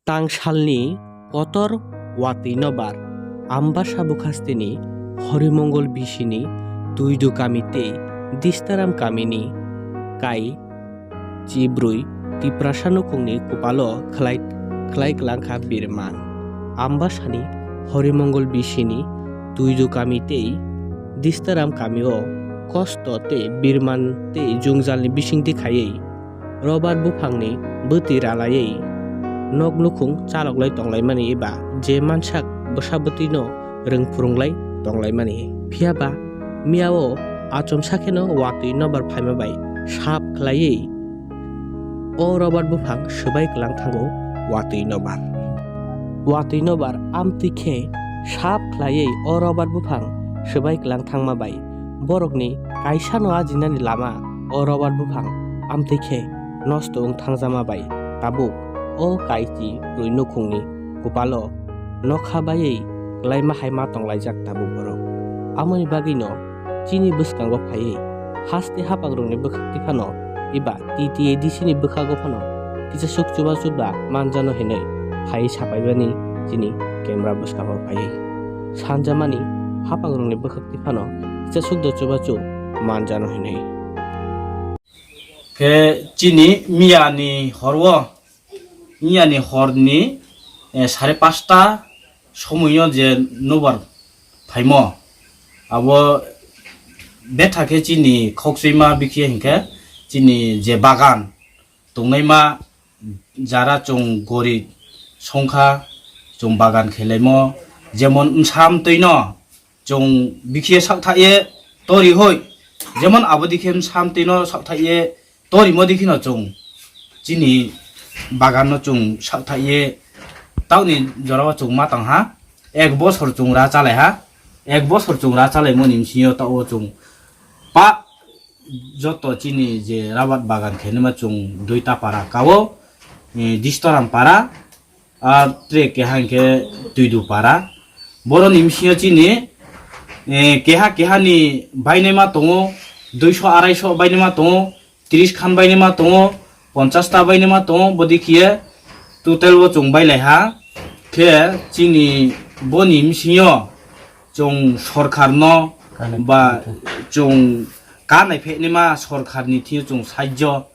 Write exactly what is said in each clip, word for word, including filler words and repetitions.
Tangsalni kotor watwi nobar Ambasa bukhastini Horimongol bisini Tuidu kami tei Distaram kamini kai chibrwi Tiprasa nukhungni kupalo khlai, khlai klangkha birman. Ambasani Horimongol bisini Tuidu kami tei Distaram kamio kosto tei birman tei jwngjalni bisingtwi khaiwi Robar buphangni bwtwi ralaiwi nok nukhung chaloklai tonglaimani eba je mansak bwsa bwtwino rwng phwrwnglai tonglaimani. Phiya ba miyao achomsa kheno watwi nobar phaima bai sap khlaiwi o Robar buphang swbai klang thango watwi nobar. Watwi nobar amtwi khe sap khlaiwi o Robar buphang swbai klang thangma bai borokni kaisano ajinani lama o Robar buphang amtwi khe nosto wng thangjama bai tabuk o kaichi rwi nukhungni kupalo nokha baiwi klaima hai ma tonglaijak tabuk borok. Amoni bagwino chini bwskango phaiwi haste hapangrokni bwkhak twi phano eba T T A D C ni bwkhago phano kisa suk chubachu ba manjano hinwi phaiwi sapaibani chini camera bwskango phaiwi sanjamani hapangrokni bwkhak twi phano kisa suk da chubachu manjano hinwi. Khe chini miyani horwo, miyani horni, eh, sare pasta somoio je nobar phaimo, abo betha khe chini khokchwima bikhiya hinkhe chini je bagan tongnaima jara chwng gori songkha, chwng bagan khelaimo, jemon msam twino chwng bikhiye sakthaye tori hoi, jemon abo dikhe msam twino sakthaye torimo dikhino chwng chini baganno chwng sakthaye tauni jorao chwng ma tangha, ek bosor chwng ra chalaiha, ek bosor chwng ra chalaimoni bisingo tao chwng pa joto chini je rabat bagan khenima chwng duita para kao, eh, Distoram para, ar tre keha hinkhe Tuidu para. Boroni bisingo chini, eh, keha keha ni bainema tongo, duiso araiso bainema tongo, tris khan bainema tongo, ponchas ta bainema tongo, bodi khiye total bo chwng bailaiha. Khe chini boni bisingo chwng sorkarno ba chwng kanai phenima sorkarni thio chwng sahajyo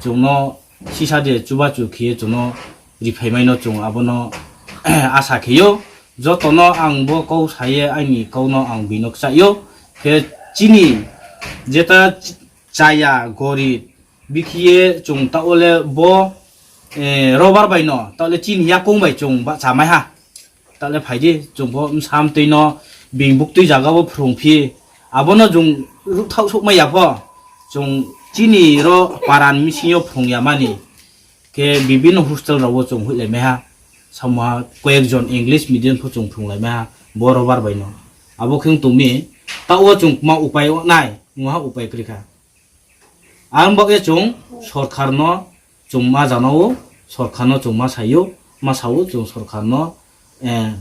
chwngno sisa de chubachu khiye chwngno riphaimaino chwng abono asa khiyo. Jotono ang bo kok saye, aini kokno ang bino kchaio. Khe chini jeta ch-, chaya, gorib, bikhiye chwng taole bo, eh, robar baino taole chini yakung bai chwng ba chamaiha. Tale phaidi, chwng pho bwsam twino bini buktwi jaga o phrwng phi, abono chwng rwkthok sukmai ya pho, chwng chini ro paran bisingo phrwng ya mani. Khe bibinno hostel rogo chwng huilai maiha, samoha koyek jon English medium pho chwng phrwng lai maiha, bo robar baino. Abo khe wng tongmi, ta o chwng ma upai nai, wngha upai kwrwi kha. Ang bagwi chwng sorkarno chwng ma janao, sorkarno chwng ma saio, ma sao chwng sorkarno, eh,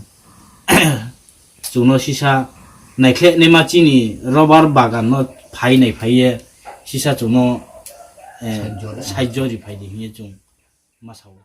chwngno sisa naikhlai naima chini robar baganno phai nai phaiye sisa chwngno, eh, sahajyo ri phai di hinwi chwng ma sao.